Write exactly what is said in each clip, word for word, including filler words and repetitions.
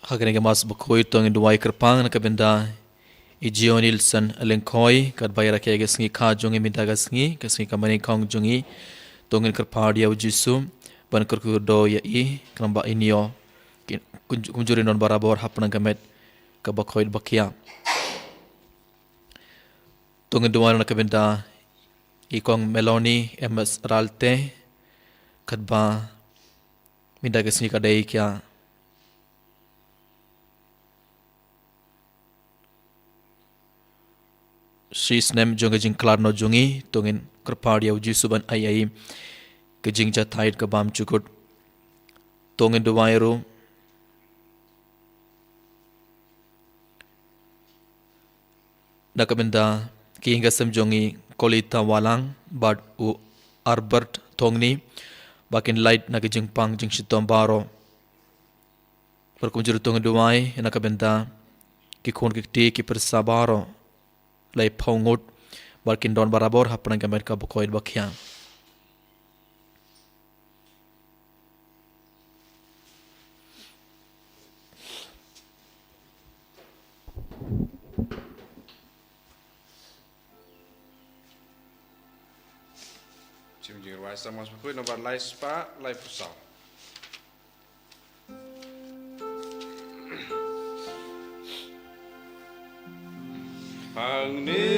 Ha kane ka Mass Bakhuid to ngin duwai kyrpang na ka bynta i Jio Nielsen Lyngkhoi, katba i rakhe ka sngi kha jong i mynta ka sngi, ka sngi kaba nyngkong jong i, to ngin kyrpad ïa u Jisu ban kyrkhu kyrdoh ïa i, khnang ba in ïoh kumjuh, kumjuh ri don barabor hapdeng ka met kaba khuid ba khiah. To ngin duwai na ka bynta i Kong Meloni M S Ralte, katba mynta ka sngi ka dei ka shi snem jong ka jingkhlad noh jong i, to ngin kyrpad ïa u Jisu ban ai ïa i ka jingjahthait ka bymjukut. To ngin duwai ruh na ka bynta ki ïing ki sem jong i Kolita Walang bad u Albert Thongni, ba kin lait na ka jingpang jingshitom baroh. Bad kumjuh ruh to ngin duwai na ka bynta ki khun ki kti ki pyrsa baroh, lai phew ngut, bad kin don barabor hapdeng ka met kaba khuid ba khiah. Shim jingrwai sa Mass Bakhuid nombar lai spah lai phew saw. Hangne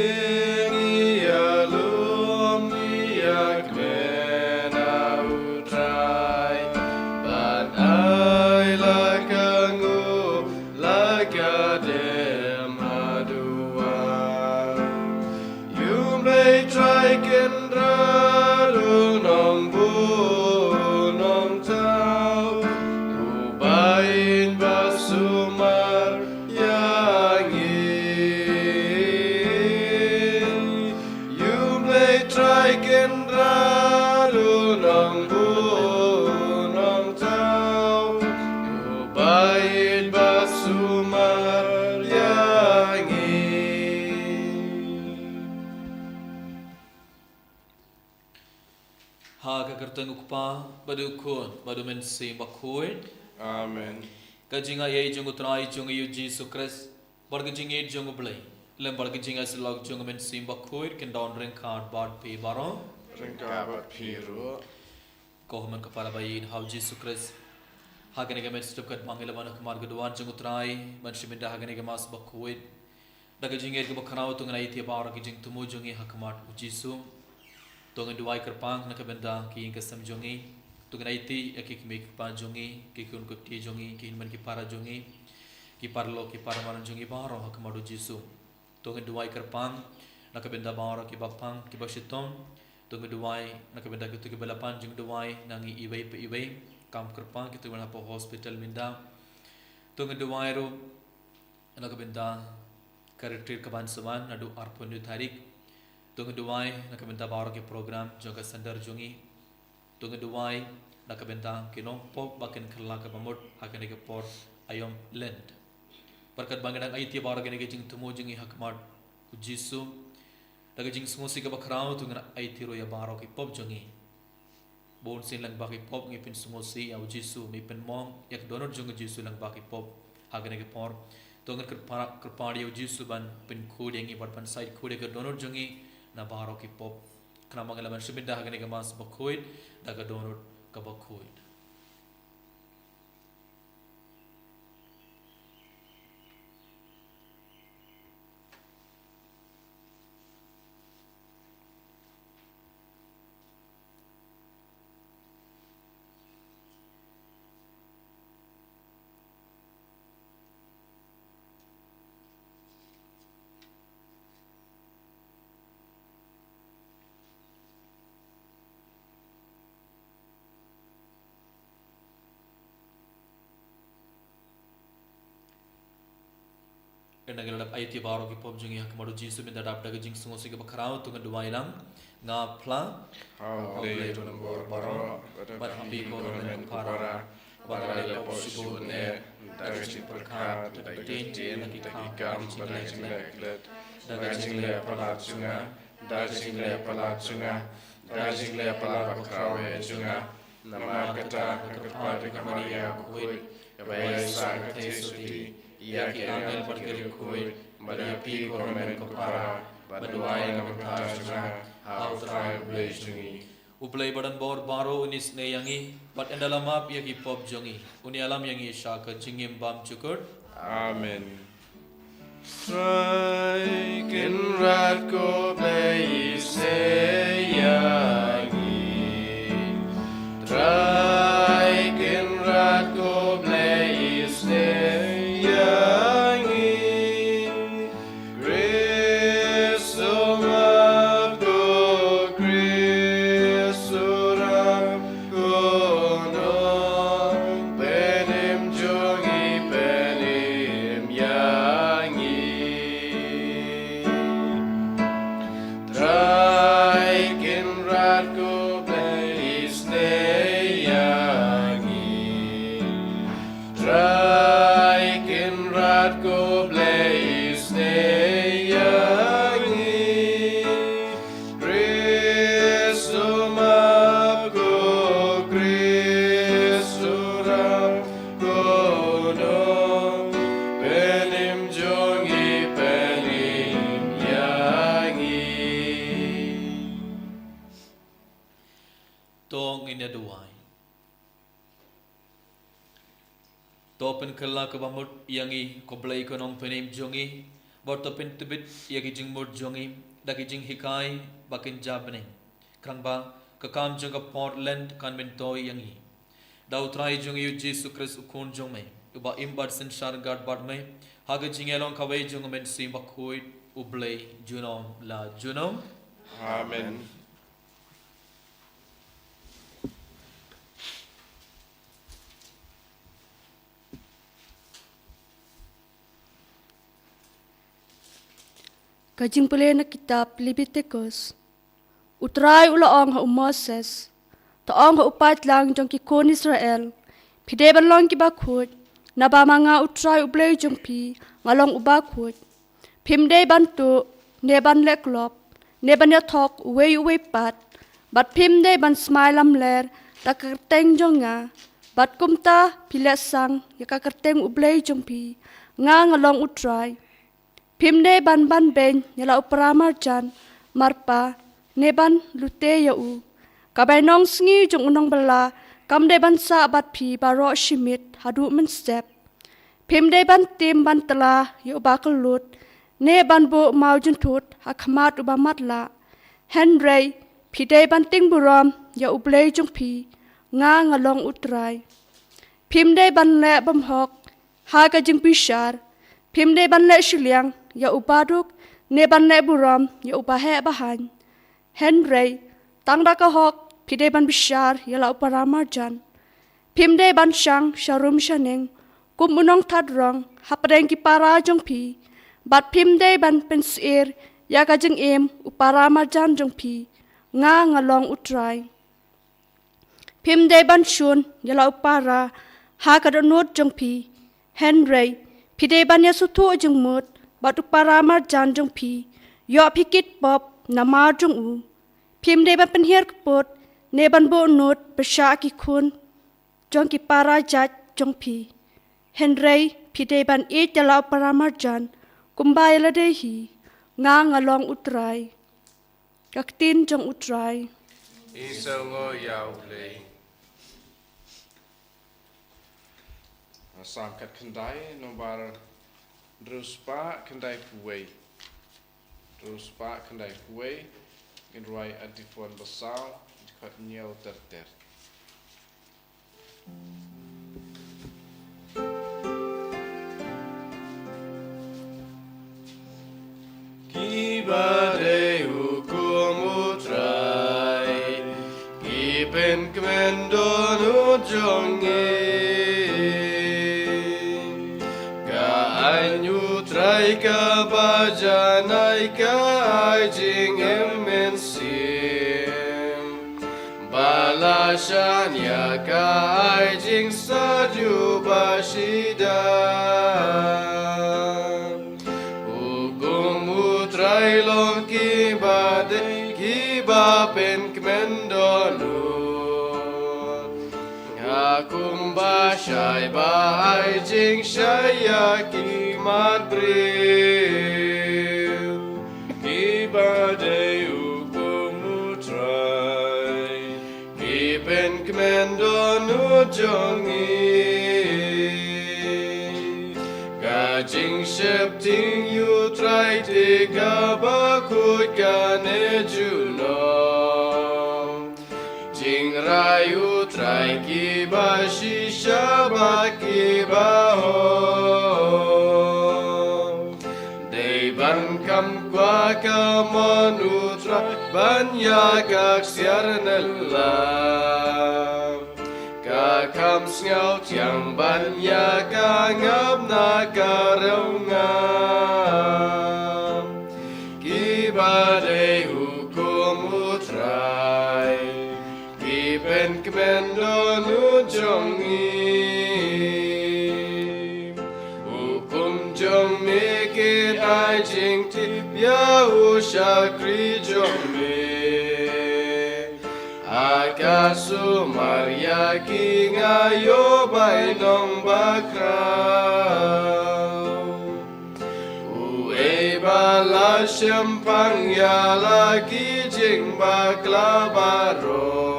ngi ïalum ïa kmen na U Trai, ban ai la ka nguh la ka dem haduh. Ïa U Blei Trai Kynrad u nongbuh u nongthaw, uba ïeit ba sumar ïa ngi. Ïa U Blei Trai Kynrad u nongbuh u nongthaw, uba ïeit ba sumar ïa ngi. Ha ka kyrteng U Kpa, bad U Khun, bad U Mynsiem Bakhuid. Amen. Ka jingaiei jong U Trai jong ngi U Jisu Khrist, bad ka jingïeit jong U Blei, lem bad ka jingïasyllok jong U Mynsiem Bakhuid, kin don ryngkat bad phi baroh. Ryngkat bad phi ruh. Ko hynmen ko para ba ïeit ha U Jisu Khrist, ha kane ka mynstep katba ngi la wan ha khmat ka duwan jong U Trai ban shim bynta ha kane ka Mass Bakhuid, da ka jingïeit kaba khraw to ngin aiti baroh ki jingthmu jong ngi ha khmat U Jisu. To ngin duwai kyrpang na ka bynta ki ïing ki sem jong ngi. To ngin aiti ïa ki kmie ki kpa jong ngi, ki khun ki kti jong ngi, ki hynmen ki para jong ngi, ki paralok ki paramadan jong ngi baroh ha khmat U Jisu. To ngin duwai kyrpang na ka bynta baroh kiba pang kiba shitom. To ngin duwai na ka bynta kito kiba la pan jingduwai na ngi iwei pa iwei. Kam kyrpang kito kiba la ha hospital mynta. To ngin duwai ruh na ka bynta ka retreat kaban sa wan naduh arphew hynriew tarik. To ngin duwai na ka bynta baroh ki program jong ka center jong ngi. To ngin duwai na ka bynta ki nongpop ba kin kylla kaba mut ha kane ka por aïom Lent. Bad katba ngi dang aiti baroh kine ki jingthmu jong ngi ha khmat U Jisu, da ka jingsngewsih kaba khraw to ngin aiti ruh ïa baroh ki pop jong ngi. Bun sien lyngba ki pop ngi pynsngewsih ïa U Jisu, ngi pynmong ïa ka dohnud jong U Jisu lyngba ki pop ha kane ka por. To ngin kyrpa-, kyrpad ïa U Jisu ban pynkhuid ïa ngi bad ban shait khuid ïa ka dohnud jong ngi na baroh ki pop. Khnang ba ngin lah ban shim bynta ha kane ka Mass Bakhuid da ka dohnud kaba khuid. Ynda ngi la dep aiti baroh ki pop jong ngi ha khmat U Jisu, mynta dap da ka jingsngewsih kaba khraw to ngin duwai lang. Nga phla. Ha U Blei u don bor baroh, bad ha phi ko hynmen ko para, ba nga la leh pop shibun eh, da ka jingpyrkhat, da ka ktien, da ki kam, bad da ka jingleh klet, da ka jingleh palat jong nga, da ka jingleh palat jong nga, da ka jingleh palat bakhraw eh jong nga. Namar kata nga kyrpad ïa ka Maria bakhuid, ka Ba ïa sa ka theisotti ïa ki angel bad ki riewkhuid, bad ïa phi ko hynmen ko para, bad duwai na ka bynta jong nga ha U Trai U Blei jong ngi. U Blei ba don bor baroh un isynei ïa ngi, bad un da la map ïa ki pop jong ngi, un ïalam ïa ngi sha ka jingim bymjukut. Amen. Trai Kynrad ko Blei, isynei ïa ngi. Trai Kynrad ko Blei, isynei ïa ngi. Khrist u map ko, Khrist u ram ko, nong pynim jong ngi, pynim ïa ngi. Trai Kynrad ko Blei, isynei ïa ngi. Trai Kynrad ko Blei, isynei ïa ngi. Khrist u map ko, Khrist u ram ko, nong pynim jong ngi, pynim ïa ngi. To ngin ïa duwai. To pynkylla kaba mut ïa ngi ko Blei ko nongpynim jong ngi, bad to pyntbit ïa ki jingmut jong ngi da ki jinghikai ba kin ja bneng, khnang ba ka kam jong ka por Lent kan myntoi ïa ngi. Da U Trai jong ngi U Jisu Khrist U Khun jong me, uba im bad synshar kat bad me ha ka jingïalong kawei jong U Mynsiem Bakhuid, U Blei junom la junom. Amen. Ka jingpule na kitab Leviticus. U Trai u la ong ha u Moses, to ong ha u paidlang jong ki khun Israel, phi dei ban long kiba khuid, naba ma nga U Trai U Blei jong phi nga long uba khuid. Phim dei ban tuh, ne ban leh klop, ne ban ïathok uwei uwei pat, bad phim dei ban smai lamler da ka kyrteng jong nga, bad kumta phi leh sang ïa ka kyrteng U Blei jong phi, nga nga long U Trai. Phim dei ban ban beiñ ïa la u para marjan marpa, ne ban lute ïa u. Ka bainong sngi jong u nongbylla kam dei ban sah bad phi baroh shi miet haduh mynstep. Phim dei ban tim ban tla ïa uba kyllut, ne ban buh maw jynthut ha khmat uba matlah. Hynrei phi dei ban tieng burom ïa U Blei jong phi, nga nga long U Trai. Phim dei ban leh bymhok ha ka jingbishar. Phim dei ban leh shiliang ïa uba duk, ne ban leh burom ïa uba heh ba haiñ. Hynrei tang da ka hok phi dei ban bishar ïa la u para marjan. Phim dei ban shang sharum shaneng kum u nongthat rong hapdeng ki para jong phi, bad phim dei ban pynsyier ïa ka jingim u para marjan jong phi, nga nga long U Trai. Phim dei ban shun ïa la u para ha ka dohnud jong phi. Hynrei phi dei ban ïasngewthuh jingmut bad u para marjan jong phi, ïoh phi kit pop namar jong u. Phim dei ban pynhiar kput, ne ban buh nud pyrshah ki khun jong ki para jait jong phi. Hynrei phi dei ban ïeit ïa la u para marjan kumba ïa lade hi, nga nga long U Trai. Ka ktien jong U Trai. Ïa u Blei. Salm khatkhyndai, nombar hynriew spah khyndai phew wei. Hynriew spah khyndai phew wei. Ngin rwai ha dkhot ba saw, dkhot hynñiew ter ter. Kiba dei hukum U Trai, ki pynkmen dohnud jong ngi. Ka aiñ U Trai kaba janai ka ai jingim mynsiem. Ba la shaniah ka ai jingstad ïa uba shidan. Hukum U Trai long kiba dei kiba pynkmen dohnud. Nga Kumba shai ba ai jingshai ïa ki mat briew, kiba dei hukum U Trai, ki pynkmen dohnud jong ngi. Ka jingsheptieng ïa U Trai te kaba khuid kane junom. Jingrai U Trai kiba shisha bad kiba hok. Dei ban kham kwah ka mon U Trai ban ïa ka ksiar ne la. Ka kham sngewthiang ban ïa ka ngap na ka riew ngap. Kiba dei hukum U Trai, ki pynkmen dohnud jong ngi. Hukum jong me kin ai jingtip ïa u shakri jong me. Ha ka sumar ïa ki nga ïoh bainong bakhraw. Uei ba la shemphang ïa la ki jingbakla baroh.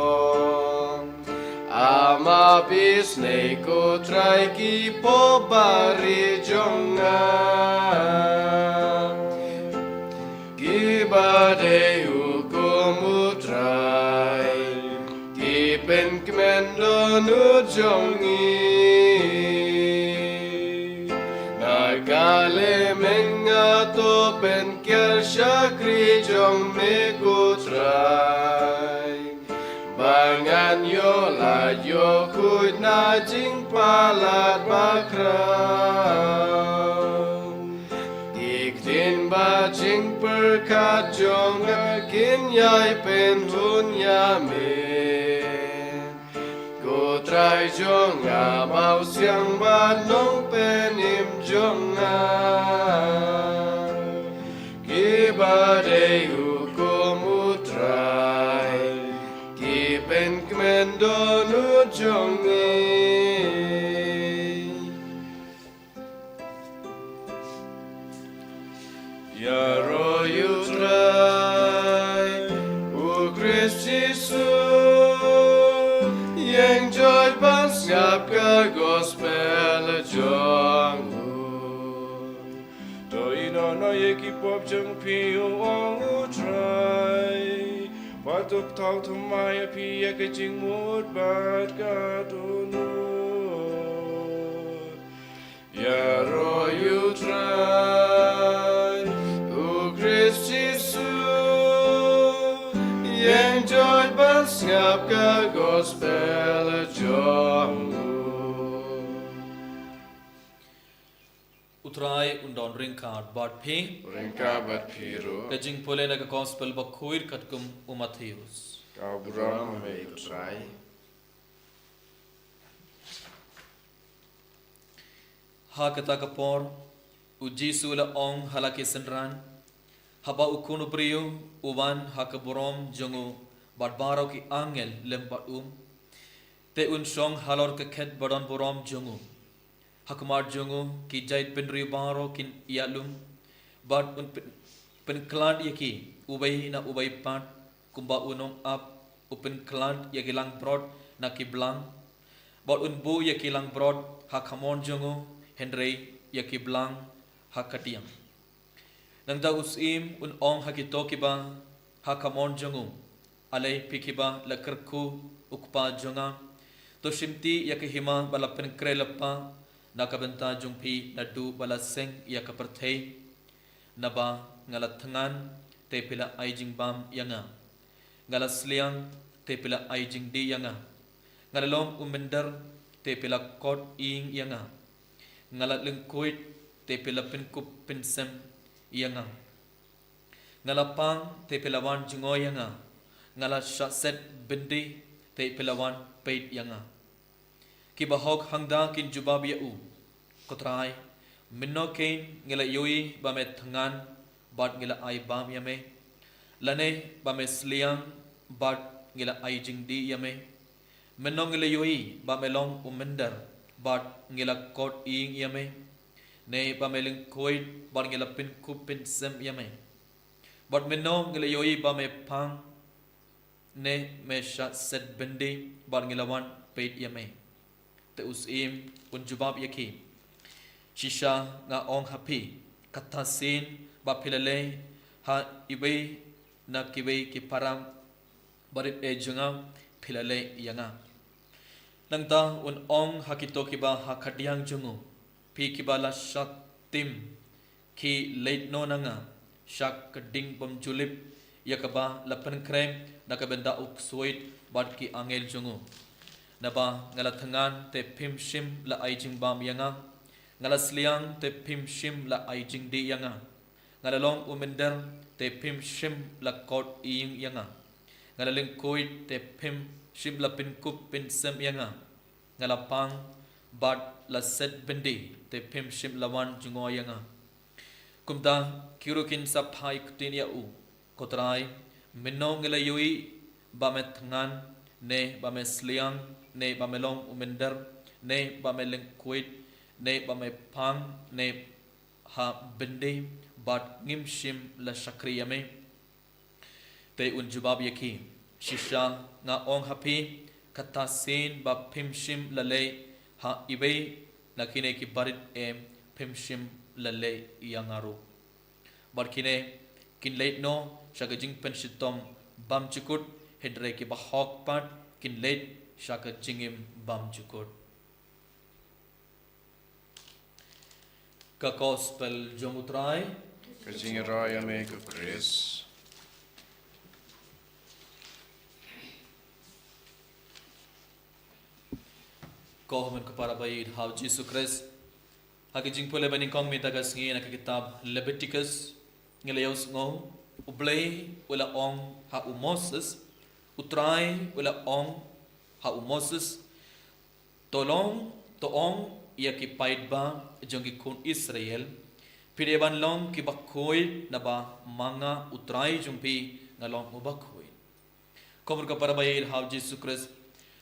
Ama bisnei ko Trai ki pop bari jong nga. Kiba dei hukum U Trai, ki pynkmen dohnud jong ngi. Na ka lemeng nga to pynker shakri jong me ko Trai. Ba ngan ïoh lait ïoh khuid na jingpalat bakhraw. Ki ktien bad jingpyrkhat jong nga kin ïai pynhun ïa me. Ko Trai jong nga, Mawsiang bad Nongpynim jong nga. Kiba dei hukum U Trai, ki pynkmen dohnud jong ngi. Ïaroh ïa U Trai, U Khrist Jisu, ïeng joit ban sngap ka gospel jong u. To ïehnoh noh ïa ki pop jong phi, u ong U Trai. Bad to thaw thymmai ïa phi ïa ka jingmut bad ka dohnud. Ïaroh ïa U Trai, U Khrist Jisu, ïeng joit ban sngap ka gospel jong u. U Trai un don ryngkat bad phi. Ryngkat bad phi ruh. Ka jingpule na ka gospel bakhuid katkum u Mathaios. Ka burom ha me ko Trai. Ha kata ka por, u Jisu u la ong ha la ki synran, haba u Khun u briew u wan ha ka burom jong u bad baroh ki angel lem bad u, te un shong halor ka khet ba don burom jong u. Ha khmat jong u ki jaid bynriew baroh kin ïalum, bad un pyn-, pynkhlad ïa ki uwei na uwei pat, kumba u nongap u pynkhlad ïa ki langbrot na ki blang, bad un buh ïa ki langbrot ha kamon jong u, hynrei ïa ki blang ha kadiang. Nangta u Syiem un ong ha kito kiba ha kamon jong u, ale phi kiba la kyrkhu u Kpa jong nga, to shimti ïa ka hima ba la pynkhreh lypa na ka bynta jong phi naduh ba la seng ïa ka pyrthei. Naba nga la thngan, te phi la ai jingbam ïa nga. Nga la sliang, te phi la ai jingdih ïa nga. Nga la long u mynder, te phi la kot ïing ïa nga. Nga la lyngkhuid, te phi la pynkup pynsem ïa nga. Nga la pang, te phi la wan jngoh ïa nga. Nga la shah set byndi, te phi la wan peit ïa nga. Kiba hok hangta kin jubab ïa u, Ko Trai, mynno kein ngi la ïohi ba me thngan bad ngi la ai bam ïa me, lane ba me sliang bad ngi la ai jingdih ïa me? Mynno ngi la ïohi ba me long u mynder bad ngi la kot ïing ïa me, ne ba me lyngkhuid bad ngi la pynkup pynsem ïa me? Bad mynno ngi la ïohi ba me phang, ne me shah set byndi bad ngi la wan peit ïa me? Te u syiem un jubab ïa ki, shisha nga ong ha phi, kata sien ba phi la leh ha iwei na kiwei ki para barit eh jong nga, phi la leh ïa nga. Nangta un ong ha kito kiba ha khadïang jong u, phi kiba la shah tim, khie leit noh na nga sha ka ding bymjulip, ïa kaba la pynkhreh na ka bynta u ksuid bad ki angel jong u. Naba nga la thngan, te phim shym la ai jingbam ïa nga; nga la sliang, te phim shym la ai jingdih ïa nga; nga la long u mynder, te phim shym la kot ïing ïa nga; nga la lyngkhuid, te phim shym la pynkup pynsem ïa nga; nga la phang bad la set byndi, te phim shym la wan jngoh ïa nga. Kumta ki ruh kin sa phai ktien ïa u, ko Trai, mynno ngi la ïohi ba me thngan, ne ba me sliang, ne ba me long u mynder, ne ba me lyngkhuid, ne ba me phang, ne ha byndi, bad ngim shym la shakri ïa me? Te un jubab ïa ki, shisha nga ong ha phi, kata sien ba phim shym la leh ha iwei na kine ki barit eh, phim shym la leh ïa nga ruh. Bad kine kin leit noh sha ka jingpynshitom bymjukut, hynrei ki bahok pat kin leit sha ka jingim bymjukut. Ka Gospel jong u Trai. Ka jingïaroh ïa me ko Khrist. Ko hynmen ko para ba ïeit ha u Jisu Khrist, ha ka jingpule ba nyngkong mynta ka sngi na ka kitab Leviticus, ngi la ïohsngew U Blei u la ong ha u Moses, u Trai u la ong ha u Moses, to long, to ong ïa ki paidbah jong ki khun Israel, phi dei ban long ki bakhuid, naba ma nga u Trai jong phi nga long u bakhuid. Ko hynmen ko para ba ïeit ha u Jisu Khrist,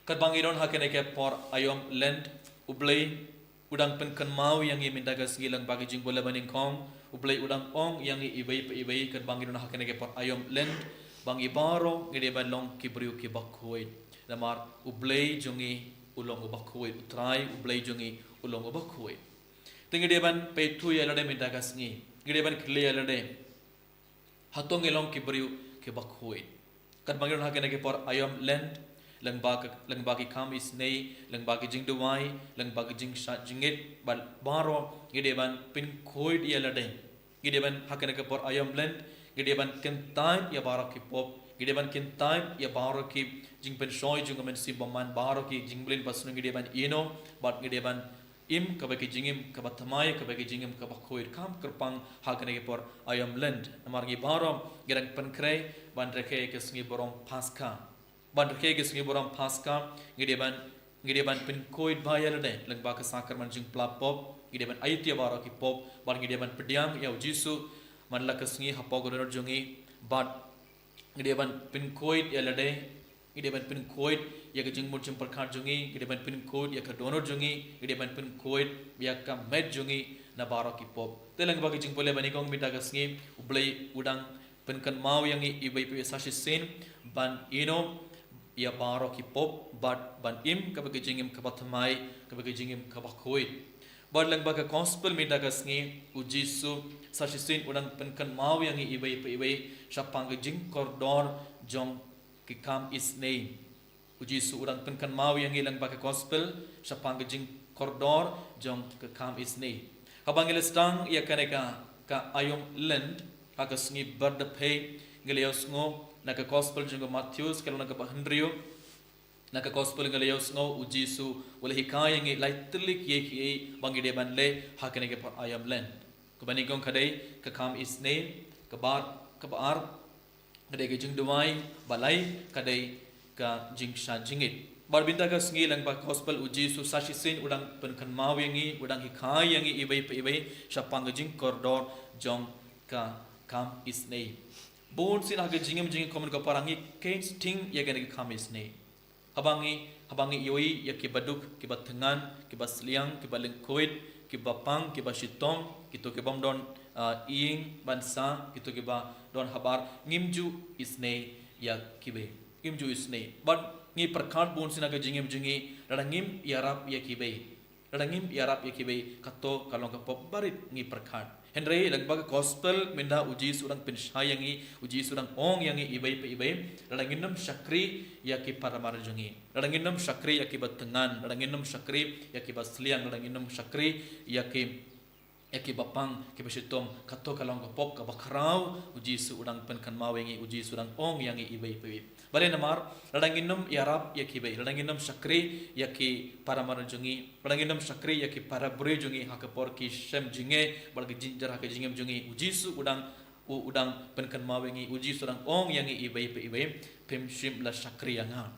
katba ngi don ha kane ka por aïom Lent, U Blei u dang pynkynmaw ïa ngi mynta ka sngi lyngba ka jingpule ba nyngkong, U Blei u dang ong ïa ngi iwei pa iwei, katba ngi don ha kane ka por aïom Lent, ba ngi baroh ngi dei ban long ki briew ki bakhuid. Namar U Blei jong ngi u long u bakhuid, u Trai U Blei jong ngi u long u bakhuid. Te ngi dei ban peit thuh ïa lade mynta ka sngi, ngi dei ban kylli ïa lade, hato ngi long ki briew ki bakhuid? Katba ngi don ha kane ka por aïom Lent, lyngba ka, lyngba ki kam isynei, lyngba ki jingduwai, lyngba ki jingshad jingit, bad baroh ngi dei ban pynkhuid ïa lade. Ngi dei ban ha kane ka por aïom Lent, ngi dei ban kyntait ïa baroh ki pop, ngi dei ban kyntait ïa baroh ki jingpynshoi jong ka mynsiem bymman, baroh ki jingmlien basniew ngi dei ban ïehnoh, bad ngi dei ban im kaba ki jingim kaba thymmai, kaba ki jingim kaba khuid, kham kyrpang ha kane ka por aïom Lent. Namar ngi baroh ngi dang pynkhreh ban rakhe ka sngi burom Paskha. Ban rakhe ka sngi burom Paskha, ngi dei ban, ngi dei ban pynkhuid bha ïa lade lyngba ka sakramen jingpla pop, ngi dei ban aiti ïa baroh ki pop, bad ngi dei ban pdiang ïa u Jisu man la ka sngi hapoh ka dohnud jong ngi, bad ngi dei ban pynkhuid ïa lade, ngi dei ban pynkhuid ïa ka jingmut jingpyrkhat jong ngi, ngi dei ban pynkhuid ïa ka dohnud jong ngi, ngi dei ban pynkhuid ïa ka met jong ngi na baroh ki pop. Te lyngba ka jingpule ba nyngkong mynta ka sngi, U Blei u dang pynkynmaw ïa ngi iwei pa iwei sa shisien ban ïehnoh ïa baroh ki pop, bad ban im kaba ki jingim kaba thymmai, kaba ki jingim kaba khuid. Bad lyngba ka Gospel mynta ka sngi, u Jisu sa shisien u dang pynkynmaw ïa ngi iwei pa iwei shaphang ka jingkordor jong ki kam isynei. U Jisu u dang pynkynmaw ïa ngi lyngba ka Gospel shaphang ka jingkordor jong ka kam isynei. Haba ngi la sdang ïa kane ka, ka aïom Lent, ha ka sngi Bardpei, ngi la ïohsngew na ka Gospel jong u Mathaios, ka lynnong kaba hynriew, na ka Gospel ngi la ïohsngew u Jisu u la hikai ïa ngi lai tylli kiei kiei ba ngi dei ban leh ha kane ka por aïom Lent. Kaba nyngkong ka dei ka kam isynei, kaba ar, kaba ar ka dei ka jingduwai, ba lai ka dei ka jingshad jingit. Bad mynta ka sngi lyngba ka Gospel u Jisu sa shisien u dang pynkynmaw ïa ngi, u dang hikai ïa ngi iwei pa iwei shaphang ka jingkordor jong ka kam isynei. Bun sien ha ka jingim jong ngi ko hynmen ko para ngi khein sting ïa kane ka kam isynei. Haba ngi, haba ngi ïohi ïa ki baduk, ki bathngan, ki basliang, ki balyngkhuid, ki bapang, ki bashitom, kito ki bym don, ah, ïing ban sah, kito ki ba don habar, ngim ju isynei ïa kiwei. Ngim ju isynei. Bad ngi pyrkhat bun sien ha ka jingim jong ngi, lada ngim ïarap ïa kiwei. Lada ngim ïarap ïa kiwei, kato ka long ka pop barit, ngi pyrkhat. Hynrei lyngba ka gospel mynta u Jisu u dang pynshai ïa ngi, u Jisu u dang ong ïa ngi iwei pa iwei, lada ngin ym shakri ïa ki para mar jong ngi. Lada ngin ym shakri ïa ki bathngan, lada ngin ym shakri ïa ki basliang, lada ngin ym shakri ïa ki, ïa ki bapang, ki bashitom, kato ka long ka pop ka bakhraw, u Jisu u dang pynkynmaw ïa ngi, u Jisu u dang ong ïa ngi iwei pa iwei. Balei? Namar lada ngin ym ïarap ïa kiwei, lada ngin ym shakri ïa ki para mar jong ngi, lada ngin ym shakri ïa ki para briew jong ngi ha ka por ki shem jingeh bad ka jingjynjar ha ka jingim jong ngi, u Jisu u dang, u, u dang pynkynmaw ïa ngi, u Jisu u dang ong ïa ngi iwei pa iwei, phim shym la shakri ïa nga.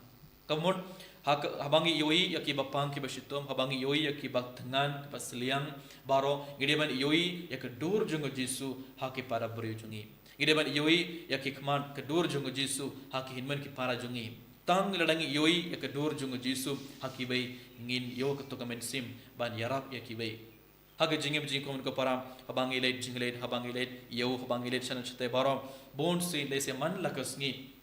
Ka mut, ha ka, haba ngi ïohi ïa ki bapang, ki bashitom, haba ngi ïohi ïa ki bathngan, ki basliang, baroh, ngi dei ban ïohi ïa ka dur jong u Jisu ha ki para briew jong ngi. Ngi dei ban ïohi ïa ki khmat, ka dur jong u Jisu ha ki hynmen ki para jong ngi. Tang lada ngi ïohi ïa ka dur jong u Jisu ha kiwei, ngin ïoh kato ka mynsiem ban ïarap ïa kiwei. Ha ka jingim jingkhun ko para, haba ngi leit jingleit, haba ngi leit ïew, haba ngi leit shanan shatai baroh, bun sien lehse man la ka sngi,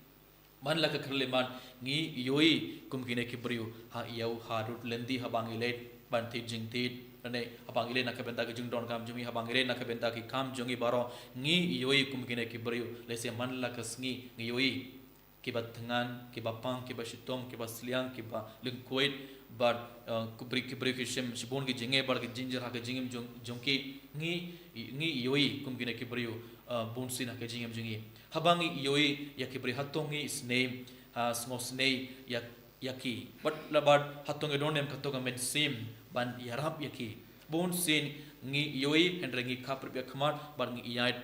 man la ka khyllipmat, ngi ïohi kum kine ki briew ha ïew, ha rud lynti, haba ngi leit ban thied jingthied, lane haba ngi leit na ka bynta ki jingdonkam jong ngi, haba ngi leit na ka bynta ki kam jong ngi baroh, ngi ïohi kum kine ki briew, lehse man la ka sngi ngi ïohi ki bathngan, ki bapang, ki bashitom, ki basliang, ki balyngkhuid, bad, eh, ki briew, ki briew ki shem shibun ki jingeh bad ki jingjynjar ha ka jingim jong, jong ki, ngi, ngi ïohi kum kine ki briew, eh, bun sien ha ka jingim jong ngi. Haba ngi ïohi ïa ki briew, hato ngi isynei, ha, sngewsynei ïa, ïa ki. Bad la bad hato ngi don em kato ka mynsiem ban ïarap ïa ki. Bun sien ngi ïohi hynrei ngi khaphrip ïa khmat bad ngi ïaid,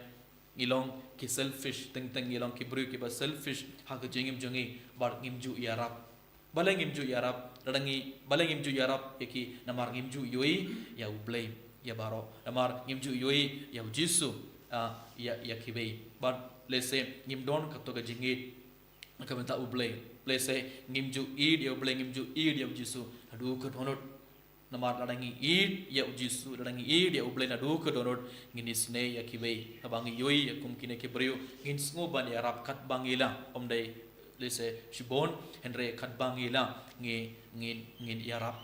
ngi long ki selfish, teng teng ngi long ki briew kiba selfish ha ka jingim jong ngi, bad ngim ju ïarap. Balei ngim ju ïarap? Lada ngi, balei ngim ju ïarap ïa ki? Namar ngim ju ïohi ïa U Blei ïa baroh. Namar ngim ju ïohi ïa U Jisu, ah, ïa, ïa kiwei. Bad lehse ngim don kato ka jingïeid na ka bynta U Blei. Lehse ngim ju ïeid ïa U Blei, ngim ju ïeid ïa U Jisu naduh ka dohnud. Namar lada ngi ïeid ïa U Jisu, lada ngi ïeid ïa U Blei naduh ka dohnud, ngin isynei ïa kiwei. Haba ngi ïohi ïa kum kine ki briew, ngin sngew ban ïarap katba ngi lah. Ym dei lehse shibun, hynrei katba ngi lah ngi, ngin, ngin ïarap.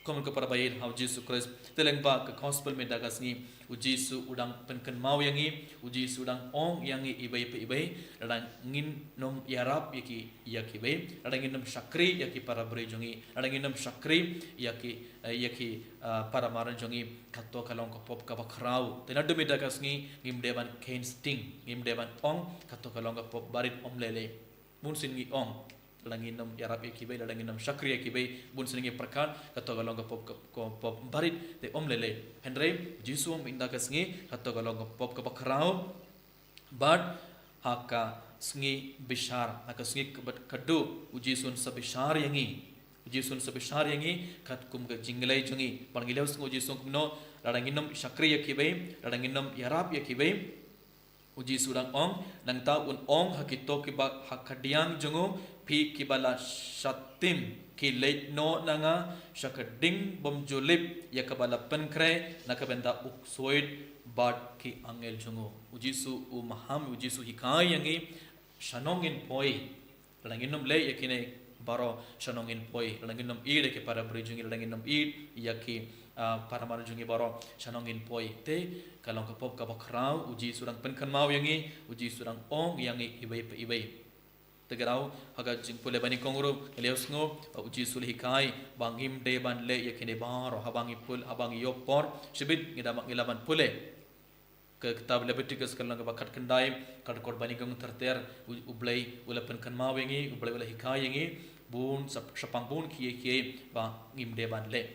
Kum ka para baieit ha U Jisu Khrist. Te lyngba ka gospel mynta ka sngi, U Jisu u dang pynkynmaw ïa ngi, U Jisu u dang ong ïa ngi iwei pa iwei, lada ngin ym ïarap ïa ki, ïa kiwei, lada ngin ym shakri ïa ki para briew jong ngi, lada ngin ym shakri ïa ki, eh, ïa ki, eh, para mar jong ngi, kato ka long ka pop kaba khraw. Te naduh mynta ka sngi, ngim dei ban kheiñ sting, ngim dei ban ong, kato ka long ka pop barit, ym lei lei. Bun sien ngi ong, lada ngin ym ïarap ïa kiwei, lada ngin ym shakri ïa kiwei, bun sien ngi pyrkhat, kato ka long ka pop, ka, ka pop barit, te ym lei lei. Hynrei, Jisu mynta ka sngi, kato ka long ka pop kaba khraw, bad ha ka sngi bishar, ha ka sngi kaba khatduh, U Jisu un sa bishar ïa ngi. U Jisu un sa bishar ïa ngi, katkum ka jingleit jong ngi. Bad ngi la ïohsngew U Jisu kumno, lada ngin ym shakri ïa kiwei, lada ngin ym ïarap ïa kiwei, U Jisu u dang ong, nangta un ong ha kito kiba ha khadïang jong u, phi kiba la shah tim, khie leit noh na nga sha ka ding bymjulip ïa kaba la pynkhreh na ka bynta u ksuid bad ki angel jong u. U Jisu u maham, U Jisu u hikai ïa ngi, shano ngin poi. Lada ngin ym leh ïa kine baroh, shano ngin poi? Lada ngin ym ïeid ïa ki para briew jong ngi, lada ngin ym ïeid ïa ki, ah, para mar jong ngi baroh, shano ngin poi? Te ka long ka pop kaba khraw, U Jisu u dang pynkynmaw ïa ngi, U Jisu u dang ong ïa ngi iwei pa iwei. Te ka daw, ha ka jingpule banyngkong ruh, ngi la ïohsngew, ah, U Jisu u la hikai ba ngim dei ban leh ïa kine baroh, haba ngi pule, haba ngi ïoh por shibit, ngi da, ngi lah ban pule. Ka kitab Leviticus ka lynnong kaba khatkhyndai, ka dkhot banyngkong ter ter, U, U Blei u la pynkynmaw ïa ngi, U Blei u la hikai ïa ngi, bun sha, shaphang bun kiei kiei ba ngim dei ban leh.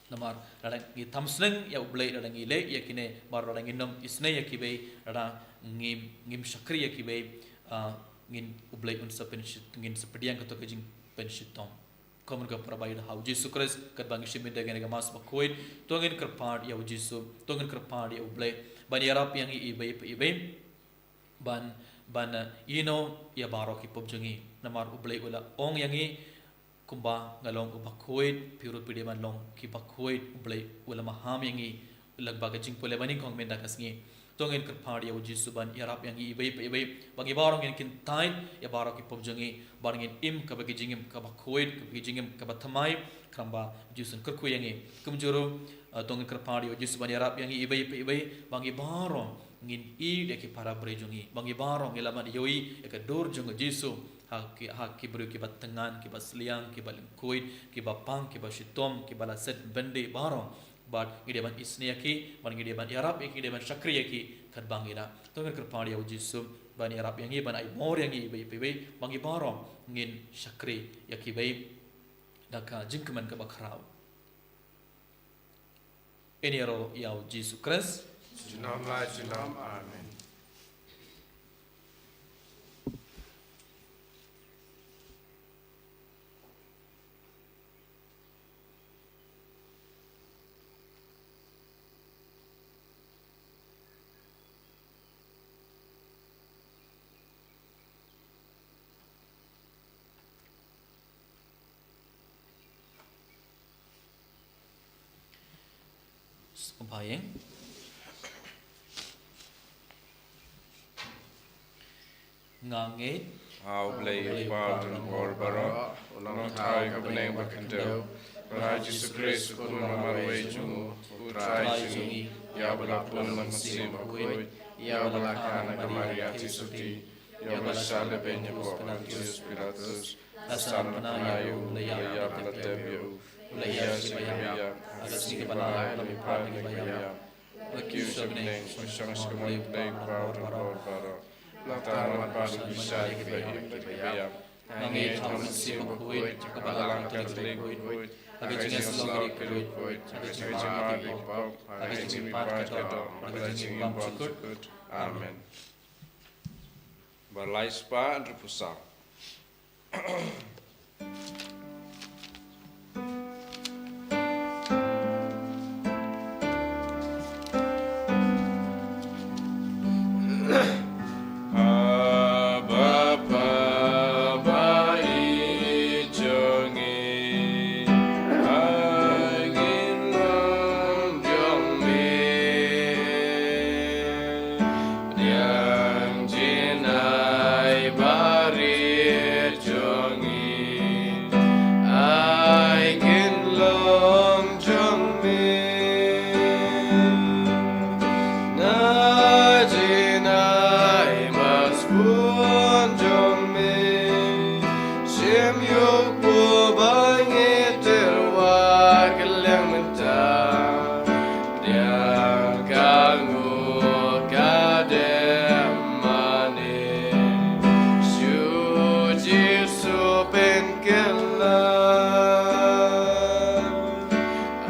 Namar lada ngi tham sneng ïa U Blei, lada ngi leh ïa kine, namar lada ngin ym isynei ïa kiwei, lada ngim, ngim shakri ïa kiwei, ah, ngin, U Blei un sa pynshit, ngin sa pdiang kato ka jingpynshitom. Kumno ka para baieit ha U Jisu Khrist, katba ngi shim ïa kane ka Mass bakhuid, to ngin kyrpad ïa U Jisu, to ngin kyrpad ïa U Blei ban ïarap ïa ngi iwei pa iwei, ban, ban, eh, ïehnoh ïa baroh ki pop jong ngi. Namar U Blei u la ong ïa ngi, Kumba nga long uba khuid, phi ruh phi dei ban long kiba khuid, U Blei u la maham ïa ngi lyngba ka jingpule ba nyngkong mynta ka sngi. To ngin kyrpad ïa U Jisu ban ïarap ïa ngi iwei pa iwei, ba ngi baroh ngin kyntait ïa baroh ki pop jong ngi, ba ngin im kaba ki jingim kaba khuid, kaba ki jingim kaba thymmai, khnang ba U Jisu un kyrkhu ïa ngi. Kumjuh ruh, eh, to ngin kyrpad ïa U Jisu ban ïarap ïa ngi iwei pa iwei, ba ngi baroh ngin ïeit ïa ki para briew jong ngi, ba ngi baroh ngin lah ban ïohi ïa ka dur jong U Jisu ha ki, ha ki briew kiba thngan, kiba sliang, kiba lyngkhuid, kiba pang, kiba shitom, kiba la set byndi baroh. Bad ngi dei ban isynei ïa ki, bad ngi dei ban ïarap ïa ki, ngi dei ban shakri ïa ki katba ngi lah. To ngin kyrpad ïa U Jisu ban ïarap ïa ngi, ban ai bor ïa ngi iwei pa iwei, ba ngi baroh ngin shakri ïa kiwei da ka jingkmen kaba khraw. Ïaroh ïa U Jisu Khrist. Junom la junom. Amen. Sngewbha ïeng. Nga ngeit ha U Blei u Kpa u don bor baroh, u Nongthaw ka bneng ba khyndew, bad ha U Jisu Khrist u Khun ba marwei jong u, U Trai jong ngi, ïa uba la pun na ka mynsiem bakhuid, ïa uba la kha na ka Maria Theisotti, ïa uba la shah lehbeiñ hapoh Pontius Pilatus, la sah pynah ïa u, la ïap, la tep ïa u, la hiar sha kaba ïap, ha ka sngi kaba lai la mihpat na ki ba ïap, la kiew sha bneng, la shong sha ka mon U Blei u Kpa u don bor baroh. Nangta un wan pat ban bishar ïa kiba im bad kiba ïap. Nga ngeit ha U Mynsiem Bakhuid, ha ka Balang Katholik bakhuid, ha ka jingïasyllok ïa ki bakhuid, ha ka jingmap ïa ki pop, ha ka jingmihpat ka doh, ha ka jingbymjukut. Amen. Ba lai spah hynriewphew saw. Abba Father, ba ïeit jong ngi, ai ngin long jong me. Pdiang jingïaid barit jong ngi, ai kin long jong me. Na jingïaid ba sbun jong me, shim ïa u kpu ba ngi tyrwa kylliang mynta. Pdiang ka nguh ka dem mane, sha U Jisu Pynkylla.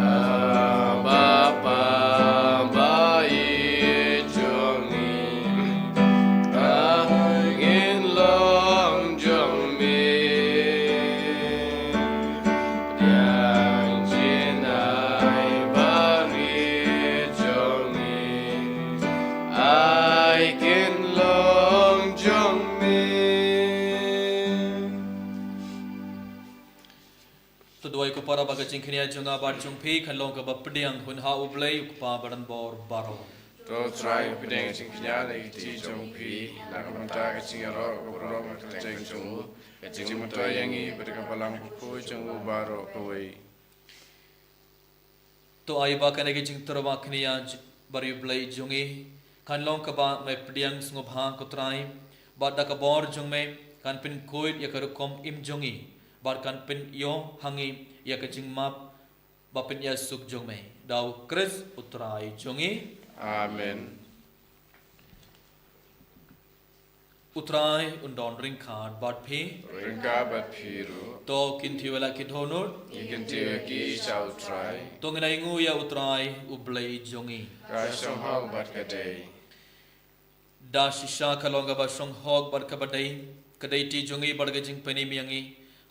Abba Father, ba ïeit jong ngi, ai ngin long jong me. Pdiang jingïaid barit jong ngi, ai kin long jong me. To duwai ko para ba ka jingkñia jong nga bad jong phi kan long kaba pdiang hun ha U Blei u Kpa ba don bor baroh. To Trai, pdiang jingkñia na ki kti jong phi, na ka bynta ka jingïaroh ka burom ka kyrteng jong u, ka jingmyntoi ïa ngi bad ka Balang Bakhuid jong u baroh kawei. To ai ba kane ka jingtyrwa kñia j-, bad U Blei jong ngi kan long kaba me pdiang sngewbha ko Trai, bad da ka bor jong me kan pynkhuid ïa ka rukom im jong ngi, bad kan pynïoh ha ngi ïa ka jingmap ba pynïasuk jong me. Da U Khrist U Trai jong ngi. Amen. U Trai un don ryngkat bad phi. Ryngkat bad phi ruh. To kyntiew ïa la ki dohnud. Ngi kyntiew ïa ki sha U Trai. To ngin ainguh ïa U Trai U Blei jong ngi. Ka shong hok bad ka dei. Da shisha ka long kaba shong hok bad kaba dei, ka dei kti jong ngi bad ka jingpynim ïa ngi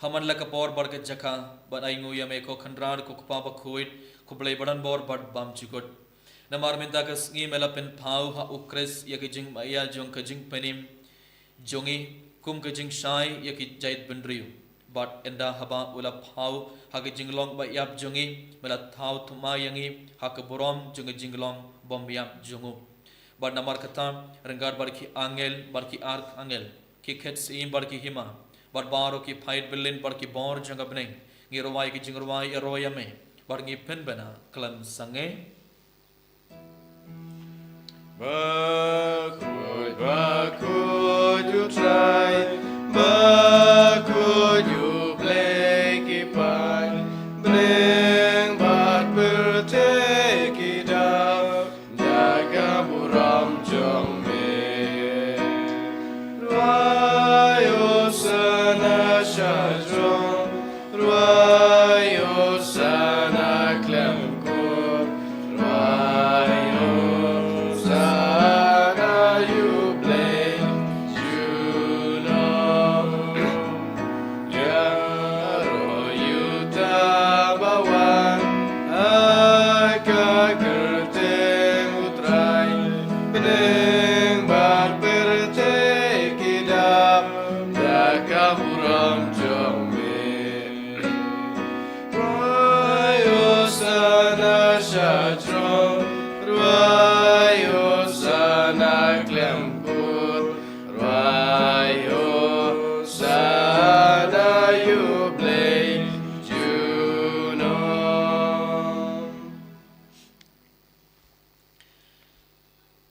ha man la ka por bad ka jaka, ban ainguh ïa me ko Kynrad ko Kpa Bakhuid, ko Blei ba don bor bad bymjukut. Namar mynta ka sngi me la pynpaw ha U Khrist ïa ka jingmaïa jong ka jingpynim jong ngi kum ka jingshai ïa ki jaitbynriew. Bad ynda haba u la phaw ha ka jinglong ba ïap jong ngi, me la thaw thymmai ïa ngi ha ka burom jong ka jinglong bym ïap jong u. Bad namar kata, ryngkat bad ki angel, bad ki arkangel, ki khet syiem bad ki hima, bad baroh ki paid byllien bad ki bor jong ka bneng, ngi rwai ki jingrwai ïaroh ïa me, bad ngi pynbna khlem sangeh. Bakhuid, bakhuid U Trai, bakhuid U Blei ki paid, bneng bad pyrthei ki dap da ka burom jong me. Rwai Hosana sha jrong, rwai Hosana khlem kut, rwai Hosana ïa U Blei junom. Ïaroh ïa uta ba wan ha ka kyrteng U Trai, bneng bad pyrthei ki dap da ka burom jong me. Rwai Hosana sha jrong, rwai Hosana khlem kut, rwai Hosana ïa U Blei junom.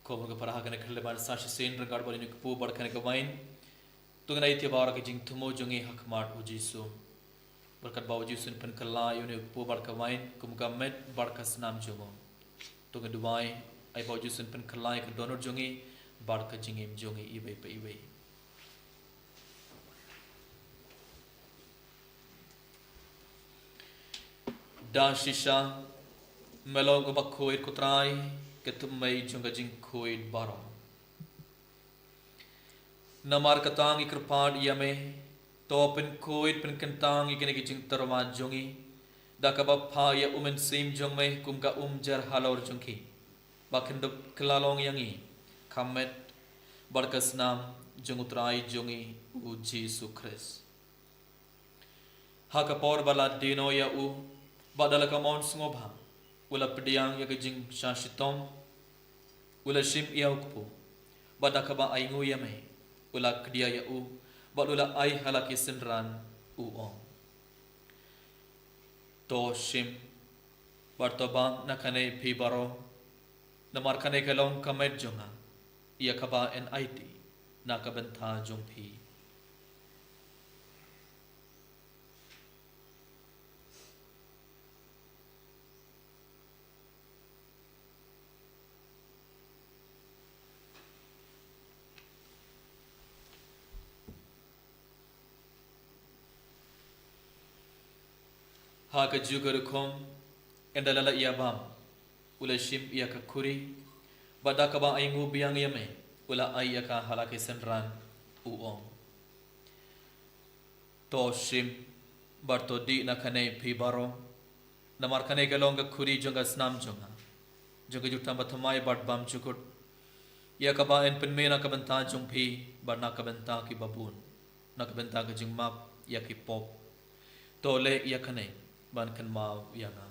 Kumba ka para ha kane ka khyllipmat sa shisien ryngkat bad ïa une u kpu bad kane ka wain. To ngin ïa ïaid baroh ka jingthmu jong ngi ha khmat U Jisu. Bad katba U Jisu un pynkylla ïa une u kpu bad ka wain, kum ka met bad ka snam jong u. To ngin duwai, ai ba U Jisu un pynkylla ïa ka dohnud jong ngi, bad ka jingim jong ngi iwei pa iwei. Da shisha, me long uba khuid ko Trai, ka thymmei jong ka jingkhuid baroh. Namar kata ngi kyrpad ïa me, to pynkhuid pynkyntang ïa kine ki jingtyrwa jong ngi, da kaba phah ïa U Mynsiem jong me kum ka umjar halor jong ki, ba kin dup kylla long ïa ngi ka met bad ka snam jong U Trai jong ngi U Jisu Khrist. Ha ka por ba la die noh ïa u, bad da la ka mon sngewbha, u la pdiang ïa ka jingshah shitom, u la shim ïa u kpu, bad da kaba ainguh ïa me, u la kdia ïa u, bad u la ai ha la ki synran, u ong: To shim, bad to bam na kane phi baroh, namar kane ka long ka met jong nga, ïa kaba yn aiti na ka bynta jong phi. Ha kajuh ka rukom, ynda la la ïa bam, u la shim ïa ka khuri, bad da kaba ainguh biang ïa me, u la ai ïa ka ha la ki synran, u ong: To shim, bad to dih na kane phi baroh, namar kane ka long ka khuri jong ka snam jong nga, jong ka jutang bathymmai bad bymjukut, ïa kaba yn pynmih na ka bynta jong phi, bad na ka bynta kiba bun, na ka bynta ka jingmap ïa ki pop. To leh ïa kane ban kynmaw ïa nga.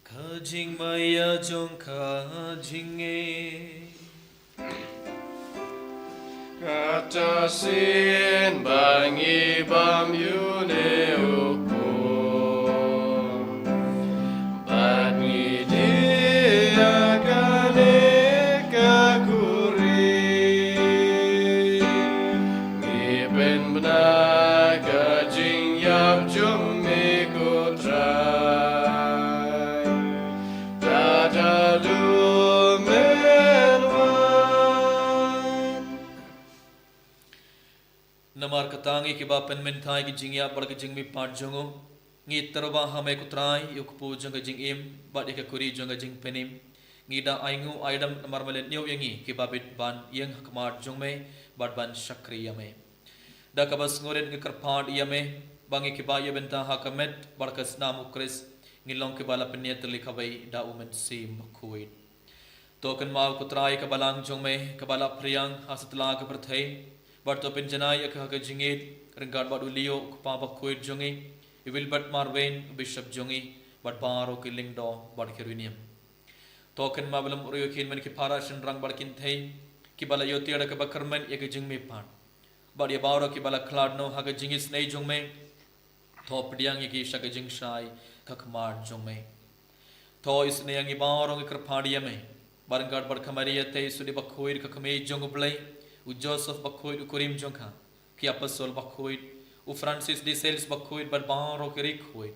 Ka jingmaïa jong ka jingngeit. Kata shisien ba ngi bam ïa une u kpu, bad ngi dih ïa kane ka khuri, ngi pynbna ka jingïap jong me ko Trai, tad haduh men wan. Namar kata ngi kiba pynmynta ïa ki jingïap bad ki jingmihpat jong u, ngi tyrwa ha me ko Trai, ïa u kpu jong ka jingim, bad ïa ka khuri jong ka jingpynim, Ngi da ainguh aidam namar me la ñiew ïa ngi kiba bit ban ïeng ha khmat jong me bad ban shakri ïa me. Da kaba sngewrit ngi kyrpad ïa me ba ngi kiba ïa bynta ha ka met bad ka snam U Khrist, ngi long kiba la pynïatylli kawei da U Mynsiem Bakhuid. To kynmaw ko Trai ka balang jong me kaba la phriang ha satlak ka pyrthei, bad to pynjanai ïa ka ha ka jingïeit ryngkat bad u Leo u kpa bakhuid jong ngi, i Wilbert Marwein u bishop jong ngi, bad baroh ki lyngdoh bad ki riewniam. To kynmaw ba lem u riew kin men ki para shynrang bad kynthei kiba la ïoh tiar da kaba kyrmen ïa ka jingmihpat, bad ïa baroh kiba la khlad noh ha ka jingisynei jong me. To pdiang ïa ki sha ka jingshai ka khmat jong me. To isynei ïa ngi baroh ngi kyrpad ïa me, bad ryngkat bad ka Maria te i Sudi Bakhuid ka kmie jong U Blei, u Joseph Bakhuid u kurim jong ka, ki apostol bakhuid, u Francis de Sales Bakhuid bad baroh ki riewkhuid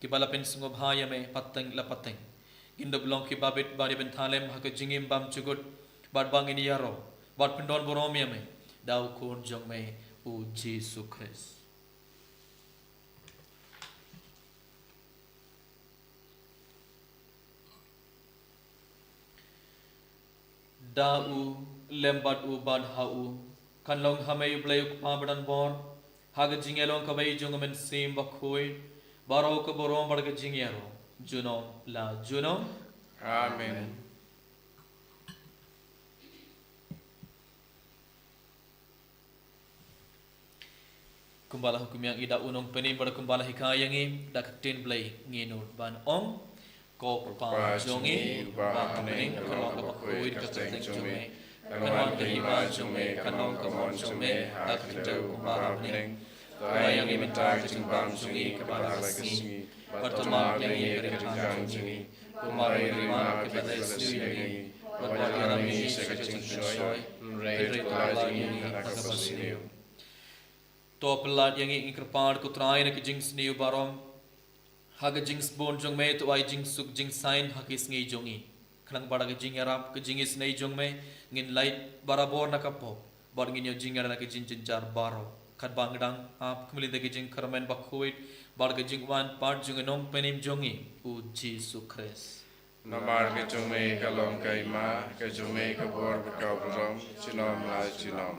kiba la pynsngewbha ïa me pateng la pateng. Ngin da long kiba bit bad ïa bynta lem ha ka jingim bymjukut, bad ba ngin ïaroh bad pyndon burom ïa me da u Khun jong me u Jisu Khrist. Da u, lem bad u, bad ha u, kan long ha me U Blei u Kpa badonbor, ha ka jingïalong kawei jong U Mynsiem Bakhuid, baroh ka burom bad ka jingïaroh junom la junom. Amen. Kumba la hukum ïa ngi da u Nongpynim bad kumba la hikai ïa ngi da ka ktien Blei, ngin nud ban ong: Ko Kpa jong ngi uba ha bneng, ka long kaba khuid ka kyrteng jong me, kan wan ka hima jong me, kan long ka mon jong me ha ka khyndew kumba ha bneng. To ai ïa ngi mynta ka jingbam jong ngi kaba la ka sngi, bad to map ïa ngi ka ryngkang jong ngi, kumba ruh ngi map ïa kiba la sniew ïa ngi, bad wat ïalam ïa ngi sha ka jingsynshoi, hynrei to lait ïa ngi na kaba sniew. To pyllait ïa ngi, ngi kyrpad ko Trai, na ka jingsniew baroh, ha ka jingsbun jong me to ai jingsuk jingsaiñ ha ki sngi jong ngi, khnang ba da ka jingïarap ka jingisynei jong me ngin lait barabor na ka pop, bad ngin ïoh jingïada na ka jingjynjar baroh, katba ngi dang ap kumne da ka jingkyrmen bakhuid bad ka jingwan pat jong u Nongpynim jong ngi u Jisu Khrist. Namar ka jong me ka long ka hima, ka jong me ka bor bad ka burom, junom la junom.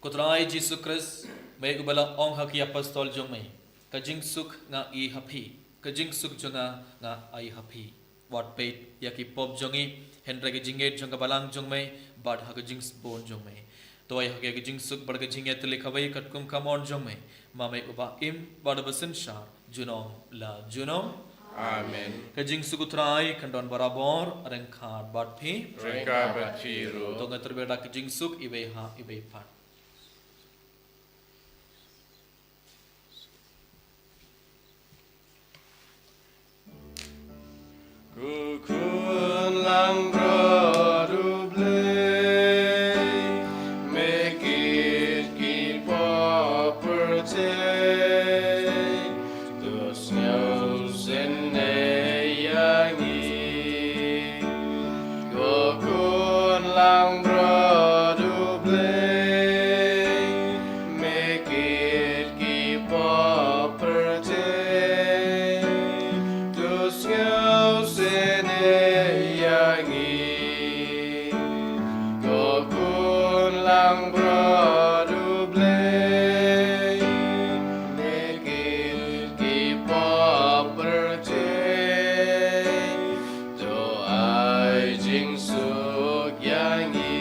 Ko Trai Jisu Khrist, me uba la ong ha ki apostol jong me: Ka jingsuk nga ai ha phi, ka jingsuk jong nga nga ai ha phi. Wat peit ïa ki pop jong ngi, hynrei ka jingïeit jong ka balang jong me, bad ha ka jingsbun jong me. To ai ha ki ïa ka jingsuk bad ka jingïatylli kawei katkum ka mon jong me, ma me uba im bad uba synshar junom la junom. Amen. Ka jingsuk u Trai kan don barabor ryngkat bad phi. Ryngkat bad phi ruh. To ngin tyrwa da ka jingsuk iwei ha iwei pat. Ko Khun langbrot U Blei, me kit ki pop pyrthei, to sngewsynei ïa ngi. Ko Khun langbrot U Blei, me kit ki pop pyrthei, to sngewsynei ïa ngi. Ko Khun langbrot U Blei, me kit ki pop pyrthei, to ai jingsuk ïa ngi.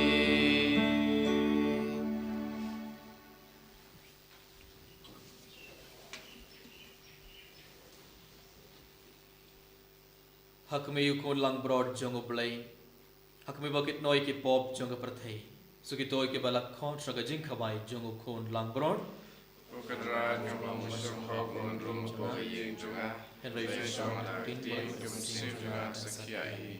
Ha khmih, U Khun langbrot jong U Blei, ha khmih ba kit noh ïa ki pop jong ka pyrthei. Sa kito kiba la khot sha ka jingkhawai jong U Khun langbrot. Ko Kynrad, ngam long ba shong hok ban rung hapoh ka ïing jong nga, hynrei shong da ka ktien ka mynsiem jong nga sa khia hi.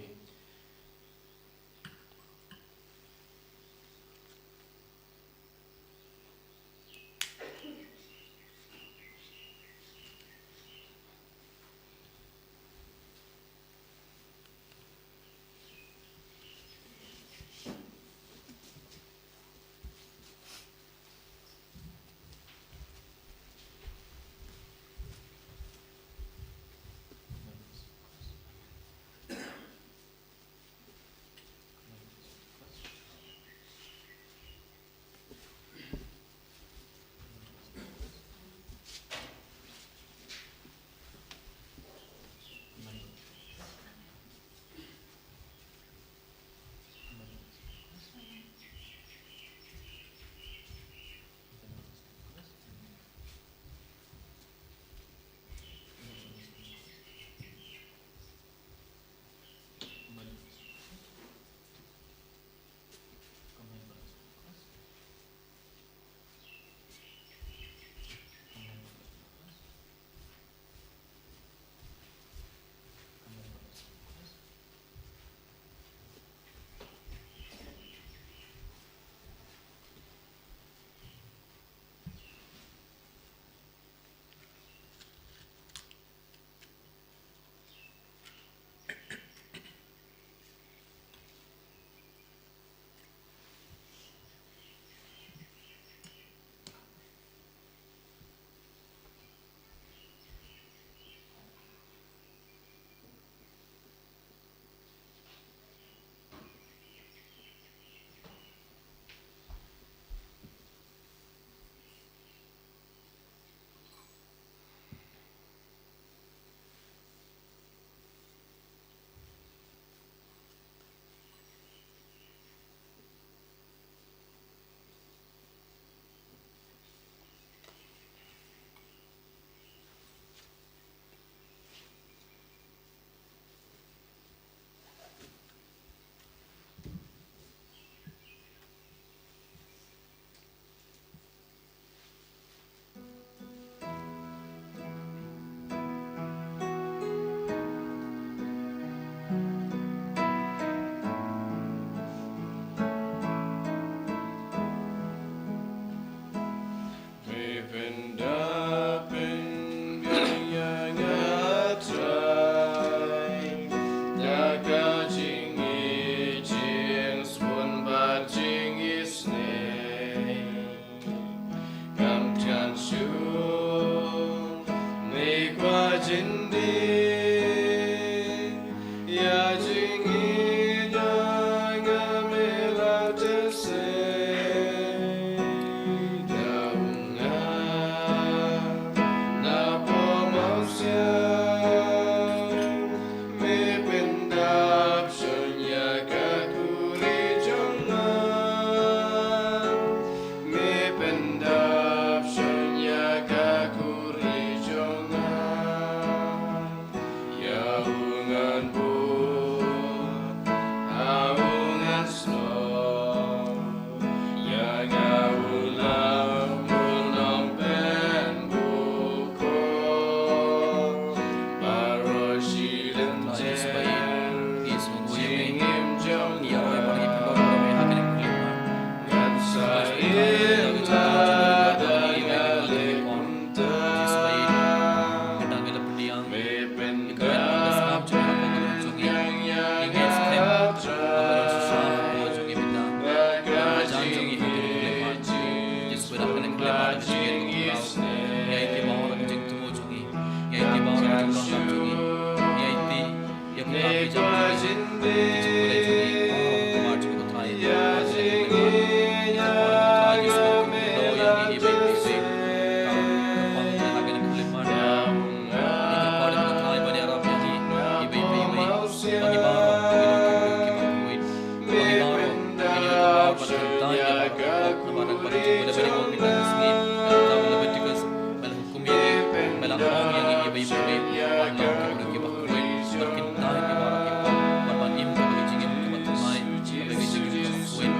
Kyntait ïa baroh, namar ba ka jingmut ba la ong ïa ngi, ka kitab Leviticus ba la hukum ïa ngi, ba la ong ïa ngi ïa ba ïa ba ïa ba long ki briew kiba khuid, bad kyntait ïa baroh ki pop, bad ban im kaba ka jingim kaba thymmai, kaba ka jingim kaba khuid,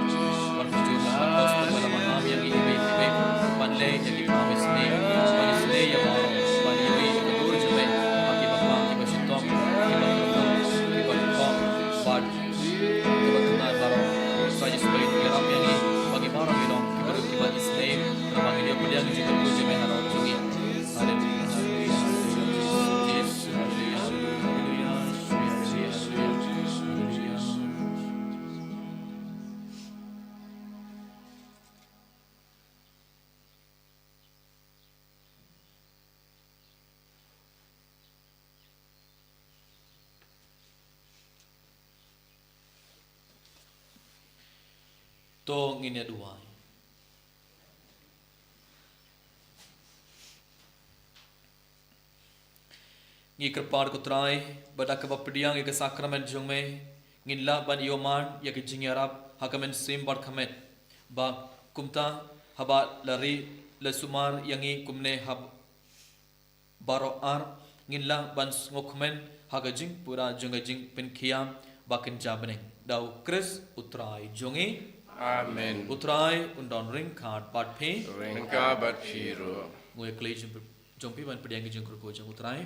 bad ka jingim kaba khuid, bad la maham ïa ngi ïa ba ïa ba ïa ban leh ïa ki kam isynei, ban isynei ïa baroh, ban ïa ba ïa ka dur jong me ha kiba pang, kiba shitom, kiba kyrduh, kiba kyrkhu, bad Kiba thymmai baroh. Sa Jisu ba ïarap ïa ngi ba ngi baroh ngi long kiba ruh kiba isynei. Namar ngi ïoh pdiang ïa ka jingkyrkhu jong me ha rong jong ngi. Haleluya. Haleluya. Haleluya. To ngin ïa duwai. Ngi kyrpad ko Trai, ba da kaba pdiang ïa ka sakramen jong me, ngin lah ban ïoh man ïa ka jingïarap ha ka mynsiem bad ka met. Ba kumta haba la ri la sumar ïa ngi kumne ha baroh ar, ngin lah ban sngewkmen ha ka jingpura jong ka jingpynkhiah ba kynja bneng. Da u Khrist u Trai jong ngi. Amen. U Trai un don ryngkat bad phi. Ryngkat bad phi ruh. Ngi ïa kylli jong, jong phi ban pdiang ka jingkyrkhu jong u Trai.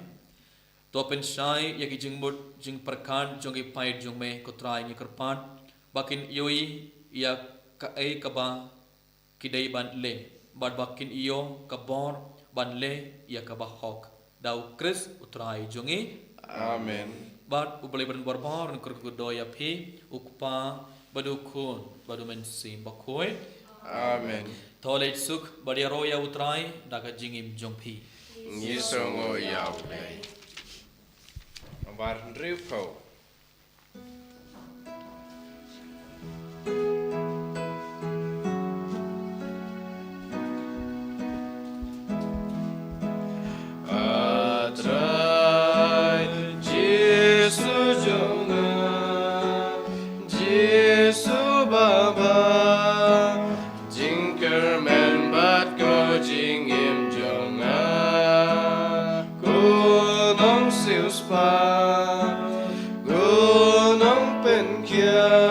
To pynshai ïa ki jingmut jingpyrkhat jong ki paid jong me ko Trai ngi kyrpad. Ba kin ïohi ïa kaei kaba ki dei ban leh, bad ba kin ïoh ka bor ban leh ïa kaba hok. Da u Khrist u Trai jong ngi. Amen. Bad u Blei ba don bor bor un kyrkhu kyrdoh ïa phi, u Kpa, bad u Khun, bad u Mynsiem Bakhuid. Amen. To leit suk bad ïaroh ïa u Trai da ka jingim jong phi. Ngi sngewnguh ïa u Blei. Nambar hynriewphew. A Trai Jisu jong nga, Jisu Baba, jingkyrmen bad ko jingim jong nga, ko nongsiewspah, ko nongpynkhiah,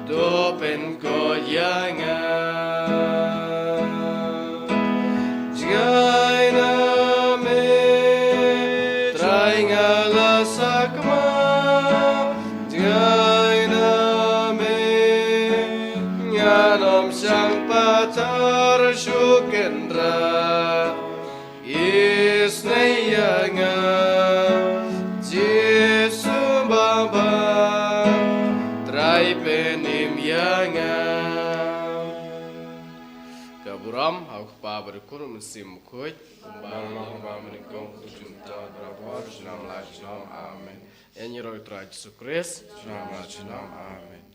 to pynkoit ïa nga. Jngai na me, Trai nga la sakma, jngai na me, ngan ym shang pathar shuh kynrad. Isynei ïa nga, Jisu Baba, Trai pynim ïa nga. Ka burom ha u Kpa bad u Khun bad u Mynsiem Bakhuid, kumba long, kumba mynnyngkong, kumjuh mynta, barabor, junom la junom. Amen. Ïa ngi ruh u Trai Jisu Khrist, junom la junom. Amen.